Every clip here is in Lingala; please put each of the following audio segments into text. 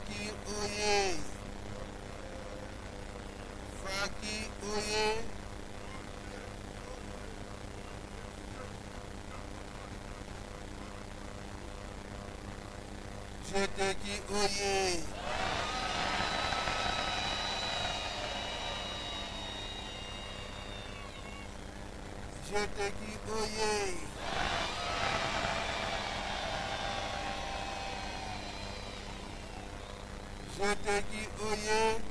Faki oye! Faki oye! Jeteki oye! Jeteki oye! Jeteki oye!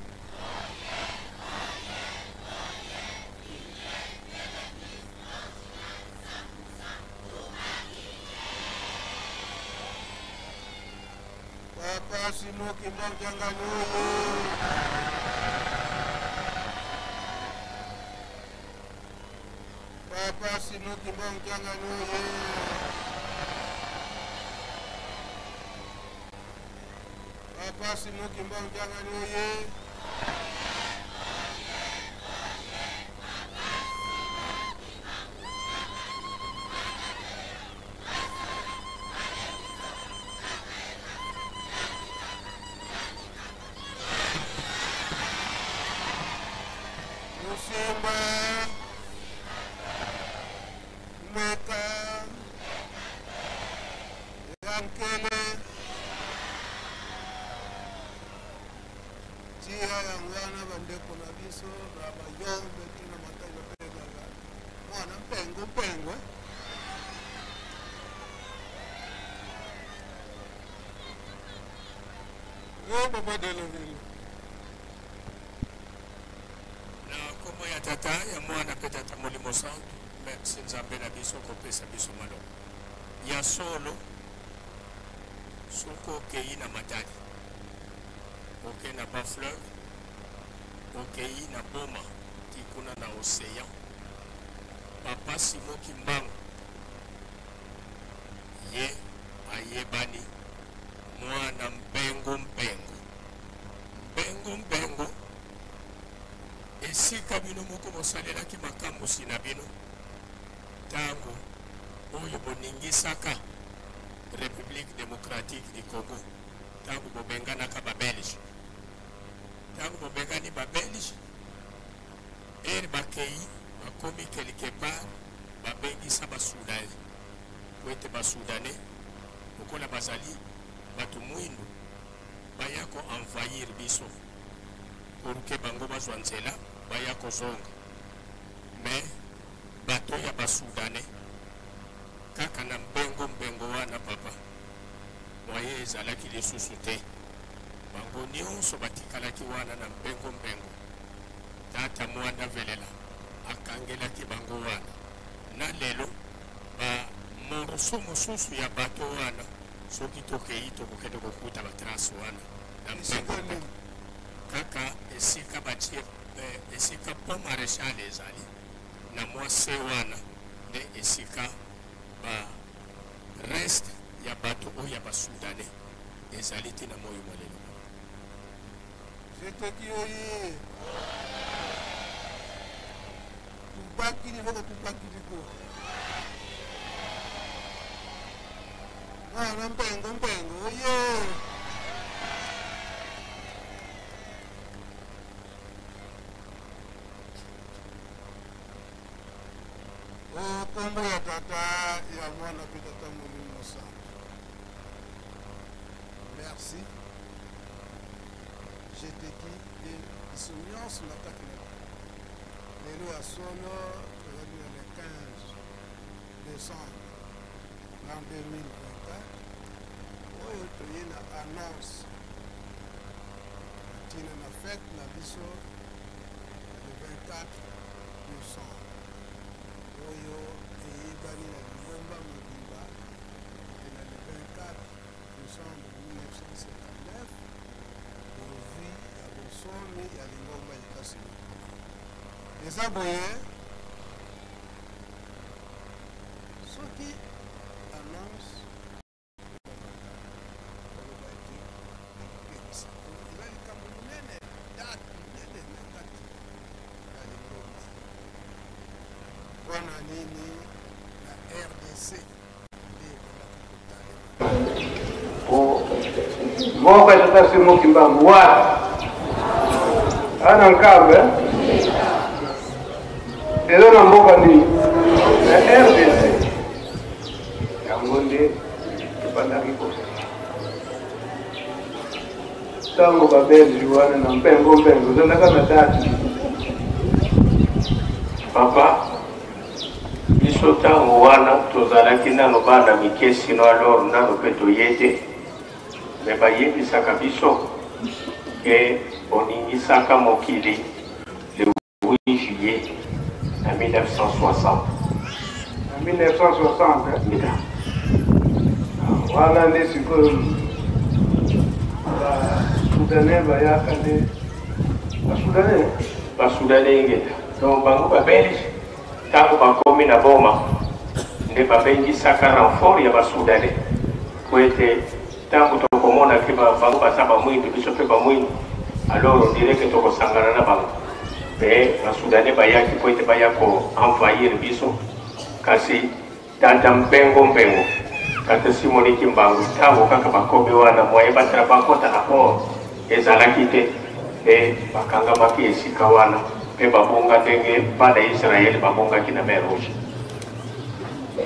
Papa Simon Kimbangu Kiangani oye! Papa Simon Kimbangu Kiangani oye! Papa Simon Kimbangu Kiangani oye! Musimba Meka Yankele tia yango wana bandeko na biso na bayombe ti na matoi bapengaka mwana mpengo mpengo Yo papa Deloville. Na kombo ya Tata, ya Mwana mpe Tata Molimo Santu, merci Nzambe na biso kopesa biso maloba ya solo. Soki okei na Matadi, okei na Bas-Fleuve, okei na Boma ti kuna na Ocean, Papa Simon Kimbangu ye ayebani mwana mpengo mpengo mpengo mpengo esika bino moko bosalelaki makamwisi na bino ntango oyo boningisaka Republique democratique du Congo, ntango bobenganaka babelge, ntango bobengani babelge ere bakei bakomi quelque part babengisa basudani po ete basudane lokola bazali bato mwindu baya ko envahir biso pour que bango bazwa nzela baya kozonga. Mais bato ya ba soudanais kaka na mbengo mbengo wana papa moyen ezalaki lisusu te, bango nionso batikalaki wana na mbengo mbengo. Tata Muanda Velela akangelaki bango wana na lelo ba morceaux mosusu ya bateau wana soki tokeyi tokokende kokuta ba trace wana na Esika mbengo nini? Kaka esika batie eh, esika pont maréchal ezali na mwa se wana nde esika ba reste ya bato oyo ya ba soudanais ezali ti na moi mwa lelo. Jeteki oye! Tubakili loko tubakili ko. Mwana mpengo mpengo oye! O kombo ya Tata, ya Mwana mpe Tata Molimo Santu. Merci. Jeteki mpe biso nyonso na kati na lelo ya solo tozali na le 15 décembre l'an 2024 oyo toye na annonce na ntina na fete na biso le 24 décembre oyo eyebani na lingomba mobimba ete na le 24 décembre 1959 bozwi ya bonsomi ya lingomba ya Etats-Unis. Eza boye soki annonce koloba ete ekopekisa eza likambo monene, date monene na kati ya lingomba. Mpo na nini na rdc nde ebandaki kotalema? Po Mboka ya tata Simon Kimbangu wapi? Ana Nkambe. Eza na mboka nini? Na RDC. Yango nde ebandaki kosala. Ntango babelge wana na mpengo mpengo ozalaka na date. Papa, biso ntango wana tozalaki nano bana mike, sino alors nano mpe toye te, me bayebisaka biso ke boningisaka mokili le 8 juillet na 1960. Na 1960 wana nde sikoyo basoudanais bayaka, nde basoudanais. Basoudanais ingeta. Donc bango babelge, ntango bakomi na Boma, nde babengisaka renfort ya basoudanais, po ete ntango tokomona ke bango baza bamwindu, biso mpe bamwindu, alors on dirait ke tokosangana na bango. Mpe basoudanais bayaki po ete baya koenvahir biso. Kasi tata Mpengo Mpengo, tata Simoni Kimbangu, ntango kaka bakomi wana, moye batala bakota na port ezalaki te, mpe bakangamaki esika wana mpe babonga ndenge bana ya Israele babongaki na mer Rouge.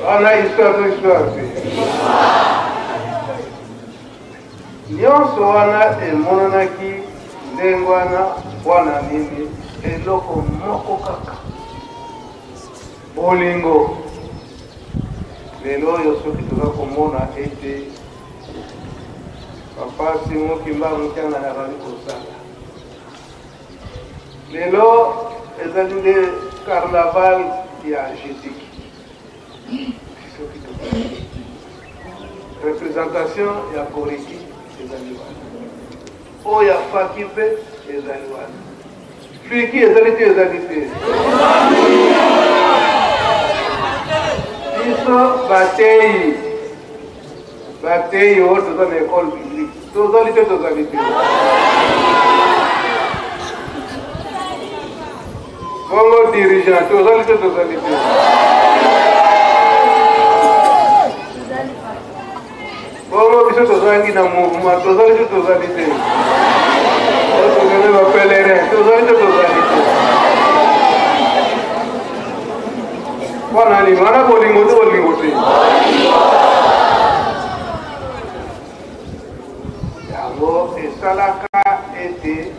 Wana histoire to histoire te? Nyonso wana emonanaki ndenge wana. Wana nini? Eloko moko kaka, bolingo. Lelo oyo soki toza komona ete papa Simon Kimbangu Kiangani azali kosala lelo, ezali nde carnaval ya Gétique. Soki tozali représentation ya Koriki ezali wana, oyo ya Faki mpe ezali wana, Fiki ezali te, ezali te. Biso bateyi, bateyi oyo toza na école biblique, tozali te, tozali te. Bongo dirigeant, tozali te, tozali te. Bongo biso tozangi na mouvement, tozali te, tozali te. Tozali bapèlerin, tozali te, tozali te. Mpona nini wana? Bolingo te, bolingo te. Yango esalaka ete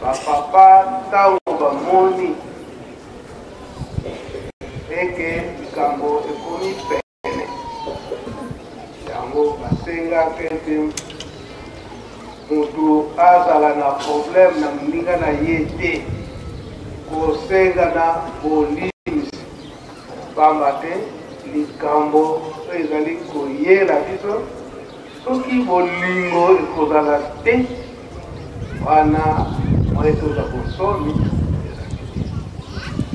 bapapa, ntango bamoni eke likambo ekomi pene, yango basengaka ete motu azala na problème na moninga na ye te, kosenga na bolimbisi, pamba te likambo oyo ezali koyela biso, soki bolingo ekozala te, wana moye toza bonsomi ezali te.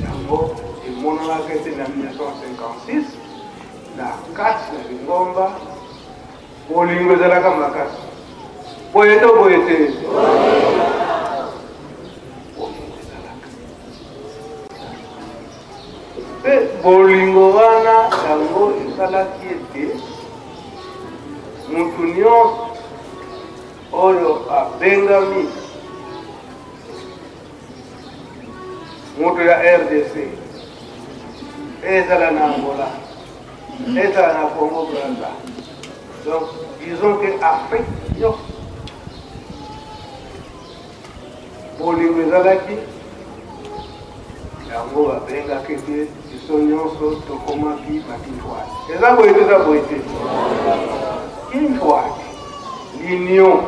Yango emonanaka ete na 1956, na kati na lingomba, bolingo ezalaka makasi. Boye to boye te? Bolingo ezalaka, mpe bolingo wana yango esalaki ete motu nyonso oyo abengami moto ya RDC, ezala na Angola, ezala na Congo Braza, donc disons que Afrique nyonso, bolingo ezalaki. Yango babengaki ete biso nyonso tokomaki bakinfwati. Eza boye te? Eza boye te? Kinfwati, l'union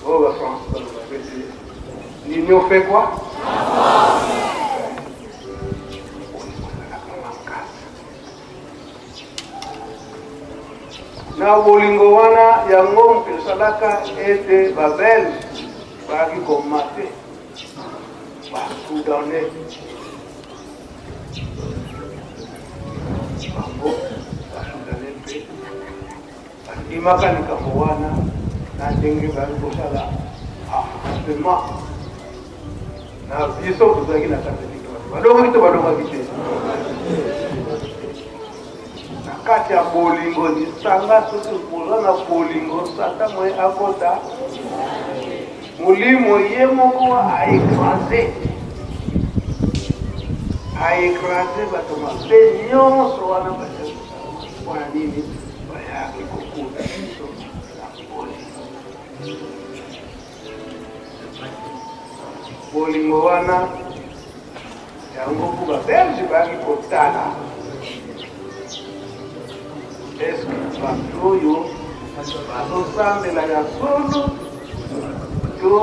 oyo bafrançais balobaka ete l'union fait quoi? Bolingo ezalaka makasi. Na bolingo wana, yango esalaka ete babelge bayaki koma te, basoudanais, bango basoudanais mpe bandimaka likambo wana na ndenge bayaki kosala affrontement na biso. Tozalaki na kati ya balongaki to balongaki te na kati. kati ya bolingo lisanga soki boza na bolingo satan moye akota molimo ye moko aekrase aekrase bato mabe nyonso wana bayaki mpona nini bayaki kokuta biso na bolingo bolingo wana yango mpo babelge bayaki kotala eske bato oyo bazosambela ya solo to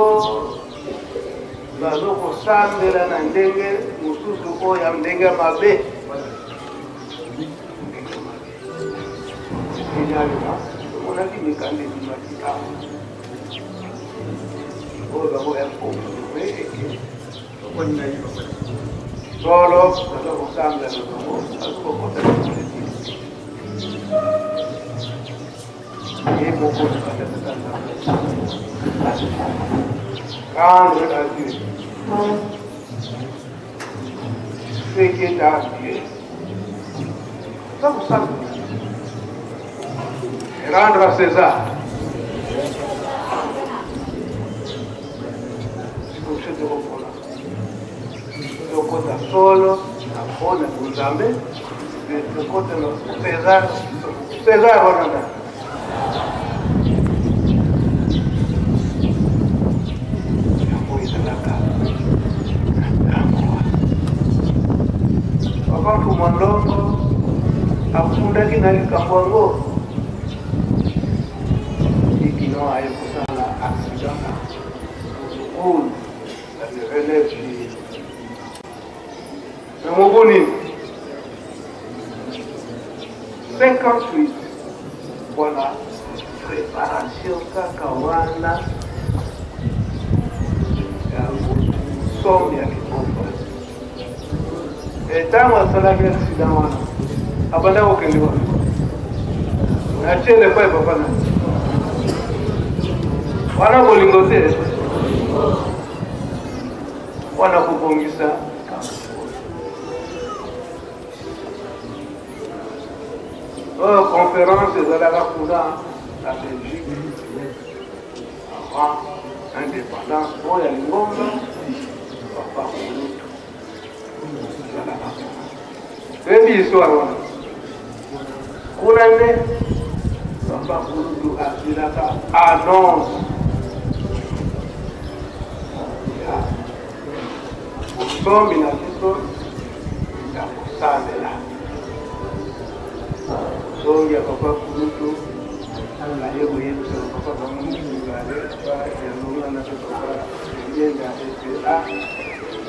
bazokosambela na ndenge mosusu oyo ya ndenge ya mabe omonaki mikanda ebimaki awa oyo bango ya konfirme eke solo baza kosambela na bango baza kokota na politike ye moko rendre à Dieu ce qui est à Dieu. Ça vous savez. Rendre à César. Tokopona tokota solo na mpona bonzambe tokota na César César wana na yango ezalaka na ntango wana papa Mfumwa Ndongo afundaki na likambo yango ekino aye kosala accident na Mukulu relève na mobu nini 58 mpona préparation kaka wana ya somme ya lingomba ntango asalaki accident wana abanda kokende wapi na tiele epai papa na wana bolingo te wana kobongisa oyo conférence ezalaka kuna na belgique avant indépendance oyo ya lingomba papa kulutu toyebi histoire wana kuna nde papa kulutu azwilaka annonce ya bosombi na biso ya kosambela zongi ya papa kulutu aye koyebisa papa bango mibale papa yalonga na pe papa yenda ete a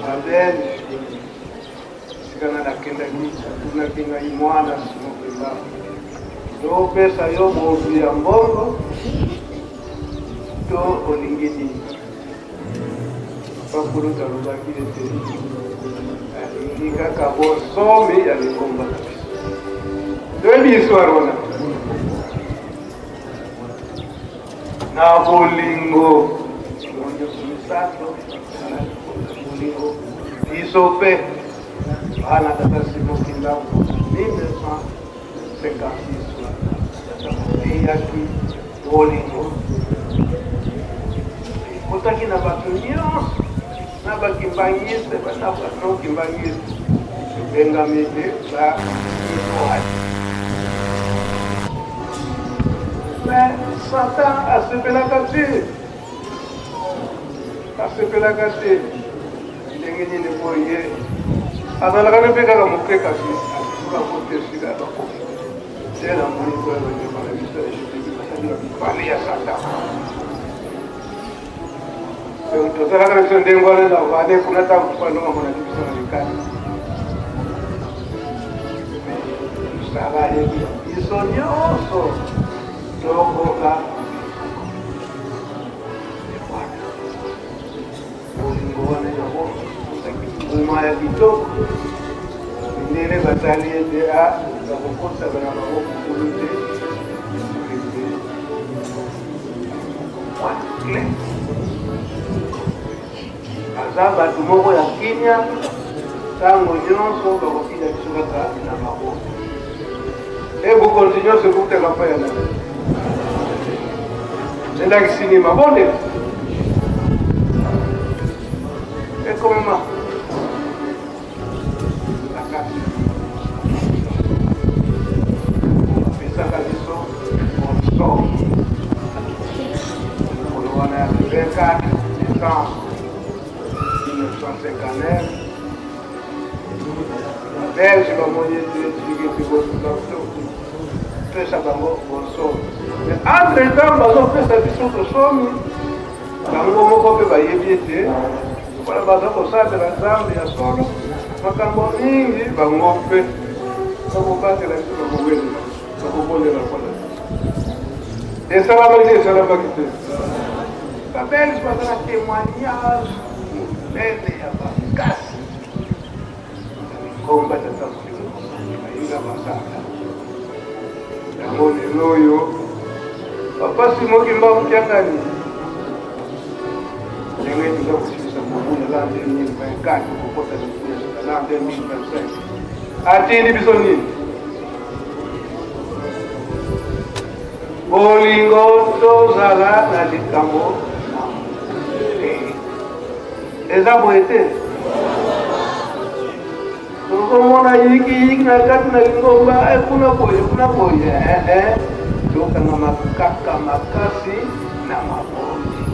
babelge esika nga nakendaki atunaki ngai mwana Simon Kimbangu topesa yo bozwi ya mbongo to olingi nini papa kulutu alobaki ete alingi kaka bosomi ya lingomba na biso toyebi histoire wana na bolingo nyonso misato bolingo biso mpe bana tata Simon Kimbangu 1956 eyaki bolingo ekotaki na bato nyonso na bakimbangiste bana bato kimbangiste ebengami ete ba mais Satan asepelaka te asepelaka te ndenge nini po ye azalaka ne mpe kaka moke kasi akoka kote esika ya bakomi te na moni koya bandeko na biso ya egypte basali bamibale ya satan donc tozalaka na biso ndenge wana na vale kuna ntango tofandonga mona biso na likali mosala yebi biso nyonso tokoka bolingo wana yango mbuma ya kitoko mindele batali ete a bakokosaka na bango mokulu te baza bato moko ya kimia ntango nyonso bakokita biso kaka na maboko. Bokonzi nyonso ekutaka mpa ya nani? Elakisi nini? Mabondeli ekomema na kati apesaka biso bonsomi mokolo wana ya 24 décembre 1959. Belge bamoni ete etiki topesa bango bonsomi, mais entre temps bazopesa biso bosomi, bango moko mpe bayebi ete lokola baza kosalela Nzambe ya solo, makambo mingi bango mpe bakobatela biso, bakowelela, bakobondela mpona biso. Esalamaki te, esalamaki te. Babelge baza na témoignage monene ya makasi na lingomba Tata Molimo bayinga basala yango. Lelo oyo Papa Simo Kimbangu Kiangani, ndenge toza kosilisa mobu na l'an 2024, kokota na l'an 2025, atindi biso nini? Bolingo. Tozala na likambo eza boye te. Tozomona yikiyiki na kati na lingomba, kuna boye, kuna boye. Tokangama kaka makasi na mabongi.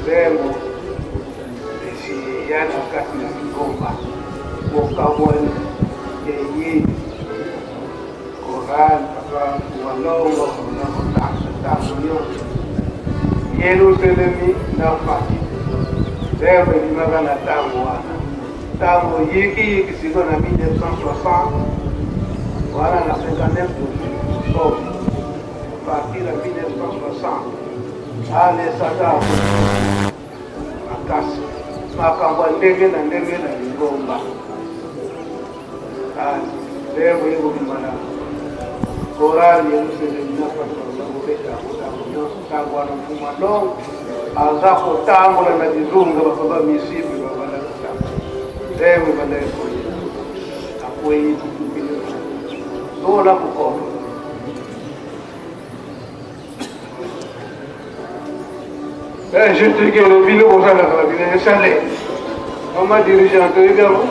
Nzembo esiya na kati na lingomba, bokabwani eye. Chorale Papa Walongo na kotango ntango nyonso Yelusalemi na Fati, nzembo ebimaka na ntango wana, ntango yikiyiki. Sikoyo na 1960 wana, na 59 somi, partir ya 1960, alesaka makasi makambo ya ndenge na ndenge na lingomba. Nzembo ekobima na chorale Yerusalemi na Fati, bakobeta yango ntango nyonso. Ntango wana Mfuma Longo aza kotambola na bizunga, bapapa misipe babanda kotambola, nzembo ebanda ekoya, akwei kutukili zola kokoma. Je te dis que bino bozalaka na bino esale mama dirigeante, oyebi yango.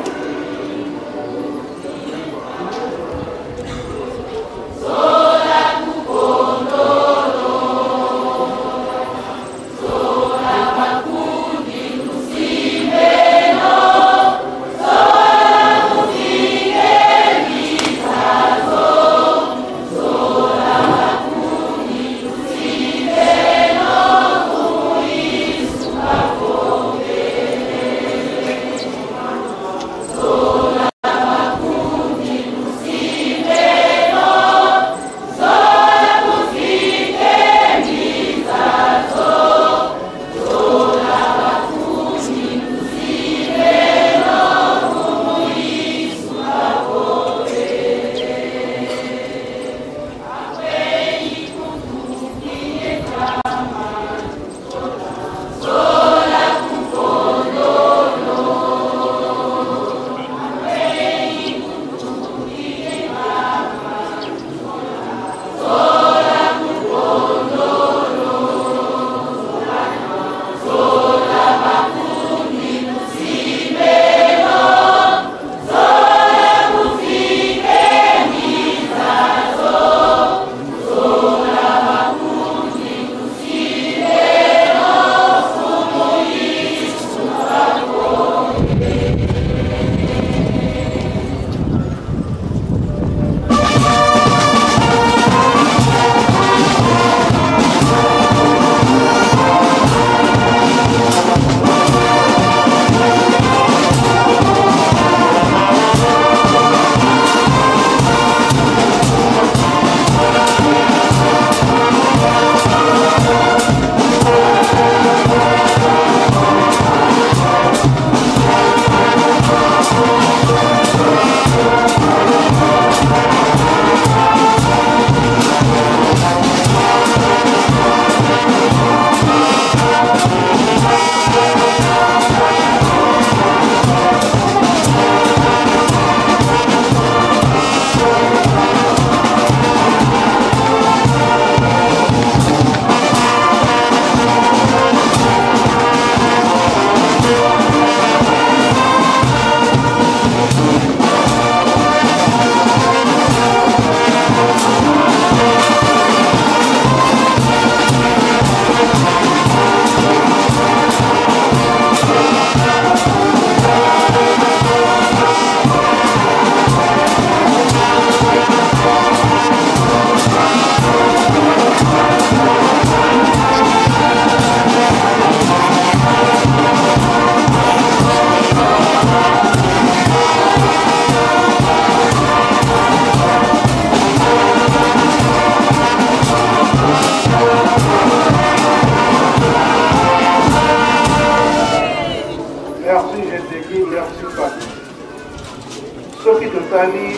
Ezali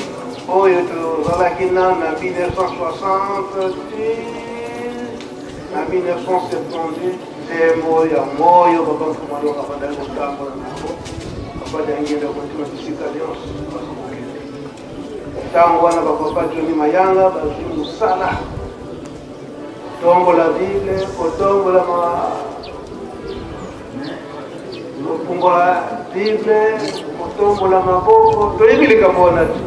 oyo tozalaki na na 1960 ti na 1970. Nzembo yango oyo papa Mfuma Longo abandaki kotambola nango, papa Diangienda Kuntima, bisika nyonso bazokokende. Ntango wana bapapa Johnny Mayanga bazwi mosala kotombola Bible, kotombola ma kofungola Bible, kotombola maboko. Toyebi likambo wana te,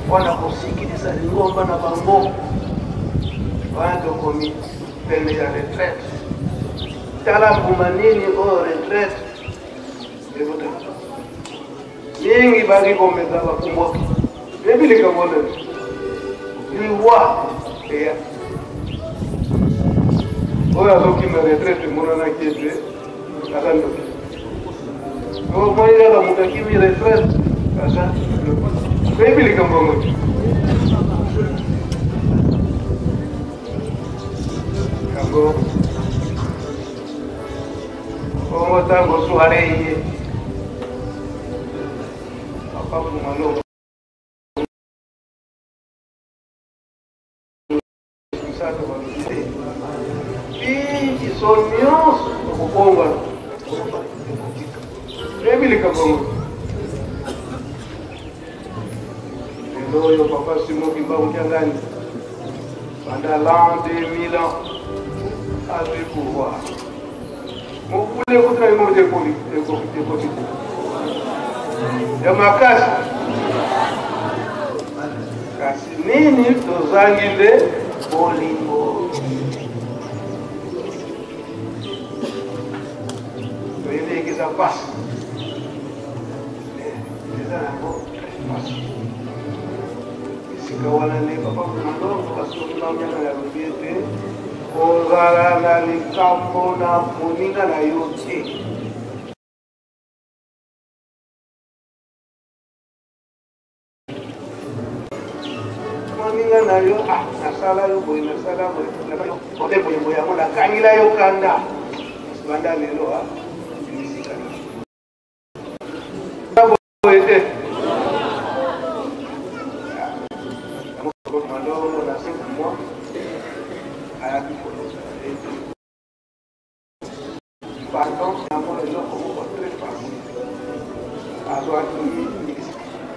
mpona kosikilisa lingomba na bango. Wana tokomi pene ya retraite. Tala mbuma nini oyo retraite ebota. Mingi baki komeka, bapumbwaki. Toyebi likambo wana te, liwa eya. Oyo azokima retraite emonanaki ete aza ndoki. Omoni kaka moto akimi retraite, aza. Toyebi likambo yango te. Yango bongo ntango soirée ye, papa Fumalo misato balobi te, biso nyonso tokobongwana. Toyebi likambo yango. Lelo oyo papa Simon Kimbangu Kiangani, banda l'an 2000 ans azwi pouvoir, mokuli ekutana yango te, ekoti te ya makasi. Kasi nini tozangi? Nde bolingo. Toyebi eke eza mpasi, eza yango mpasi. Esika wana nde papa Kumandongo basoki bamiaka, yalobi ete kozala na likambo na moninga na yo te. Moninga na yo, ah, nasala yo boye, nasala boye, ote boye boye, yango nakangila yo kanda. Banda lelo, ah, esika boye te. Mandongo na 5 mois ayaki koloba ete pardon. Yango eloko moko très facile. Azwaki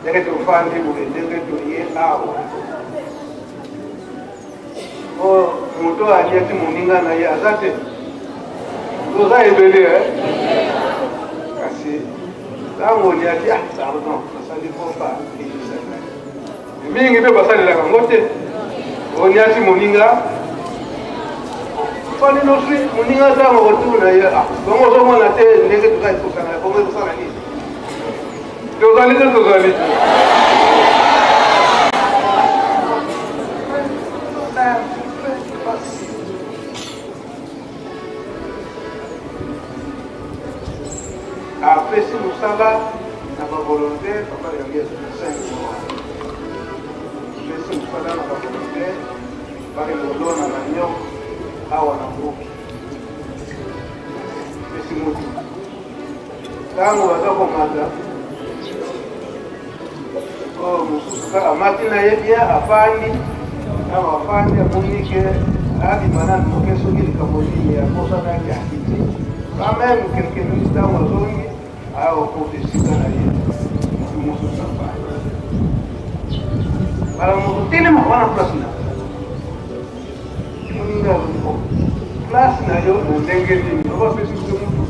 ndenge tofandi boye, ndenge toye awa, oyo moto aliaki moninga na ye aza te. Toza ebele, kasi ntango oliaki, ah, pardon, nasali kopa mingi mpe basalelaka yango te. Oniati moninga, fani noswi moninga, ntango kotuna ye, ah, bongo ozomona te ndenge toza ekosana bongo, ekosala nini? Tozali te, tozali te. Apesi mosala na bavolontaire. Papa yango 5 mois, apesi mosala na bavolontaire baki kolona manioc awa na Mbuki. Apesi motu ntango baza komata, oyo mosusu kaka amati na ye bien, afandi. Ntango afandi, amoni ke abima nanu moke, soki likambo nini akosanaki, akiti. Quand même quelques minutes, ntango azongi, aya kokota esika na ye, motu mosusu afandi. Bala moto telema wana, place na moninga, place na yo na ndenge nini? Obapesi biso mutu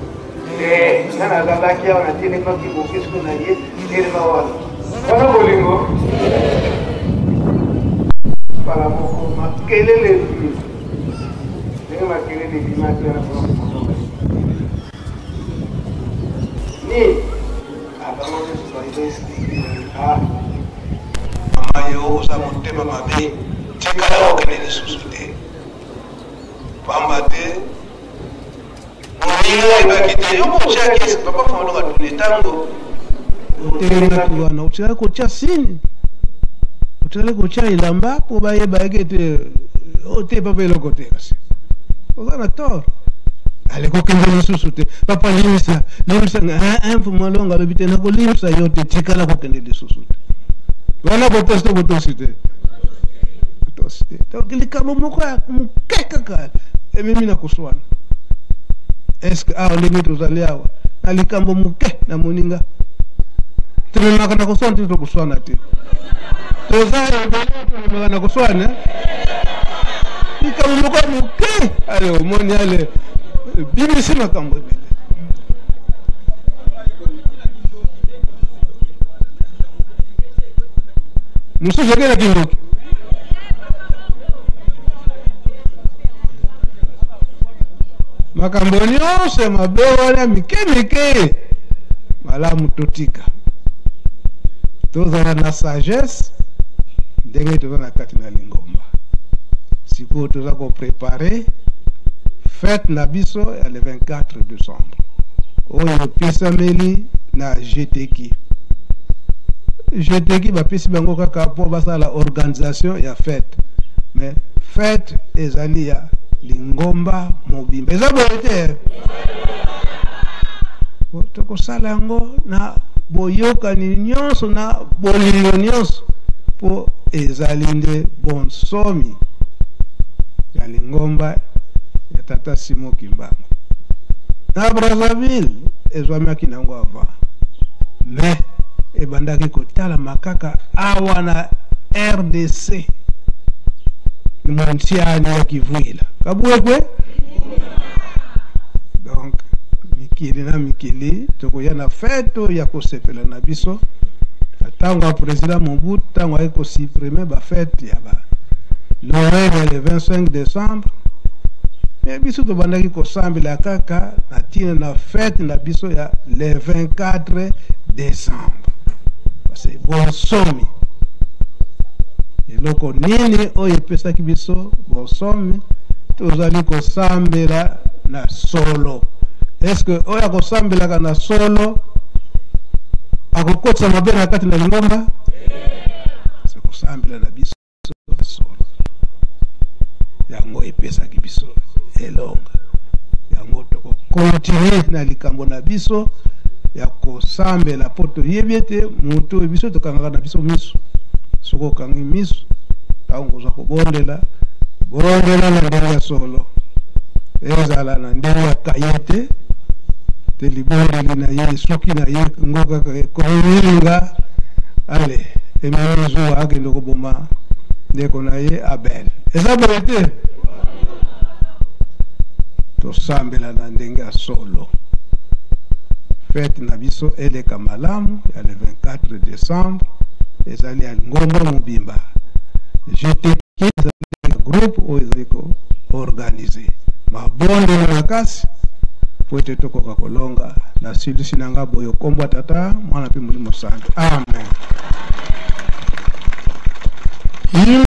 te. Nga nazalaki awa, natelemaki boke, siko na ye telema wana. Wana bolingo. Mbala moko makelele ebimi. Ndenge makelele ebimaki wana, nini, abango nyonso baexpliquer, ah, mama, yo oza motema mabe, tikala okende lisusu te, pamba te moninga ayebaki te yo motiaki. Papa Fomolonga tuni ntango otelemaki wana, otikali kotia signe, otikali kotia elamba mpo bayeba eke ete oyo te papa eloko te. Kasi oza na tort. Ale kokende lisusu te. Papa limbisa, limbisa nga. Ah, ah, Mfumu Alonga alobi te, nakolimbisa yo te, tikala kokende lisusu te. Wana botosi to botosi te? Botosi te. Donc likambo moko ya moke kaka ememi na koswana. Est-ce que awa ndenge tozali awa na likambo moke na moninga tomemaka na koswana te, tokoswana te? Toza ebele tomemaka na koswana likambo moko ya moke, ale omoni ale bimisi makambo ebele. Mosusu ake na kindoki. Makambo nyonso ya mabe wana mike mike, malamu totika, tozala na sagesse ndenge toza na kati na lingomba. Sikoyo toza koprepare fete na biso ya le 24 décembre oyo epesameli na GTK. GTK bapesi bango kaka mpo basala organisation ya fete, mais fete ezali ya lingomba mobimba. Eza boye te? Tokosala yango na boyokani nyonso, na bolingo nyonso, mpo ezali nde bonsomi ya lingomba ya tata Simon Kimbangu. Na Brazzaville ezwamaki nango avant, mais ebandaki kotalama kaka awa na RDC, montiani ya Kivuila Kabwekwe. Donc mikili na mikili tokoya na fete ya kosepela na biso. Ntango ya président Mobutu, ntango ayaki kosupprime bafete ya ba Noël ya le 25 décembre, me biso tobandaki kosambela kaka na ntina na fete na biso ya le 24 décembre, parce que bonsomi, eloko nini oyo epesaki biso bonsomi? Tozali kosambela na solo. Est ce que oyo akosambelaka na solo akokotisa mabe na kati na lingomba? Se kosambela na biso solo, yango epesaki biso elonga. Yango tokokontinue na likambo na biso ya kosambela, mpo toyebi ete moto oyo biso tokangaka na biso miso. Soki okangi miso ntango kozwa kobondela, bondela na ndenge ya solo, ezala na ndenge ya kaye te te. Libondeli na ye soki na ye ngo kaka ekominga, ale ememi zuwa, akende koboma ndeko na ye Abel. Eza boye te? Tosambela na ndenge ya solo. Fete na biso eleka malamu ya le 24 décembre, ezali ya ngomba mobimba. GTK ezali groupe oyo ezali koorganize mabondeli makasi po ete tokoka kolonga. Na silisi na nga boyo, kombo ya Tata, Mwana mpe Molimo Santo, amen.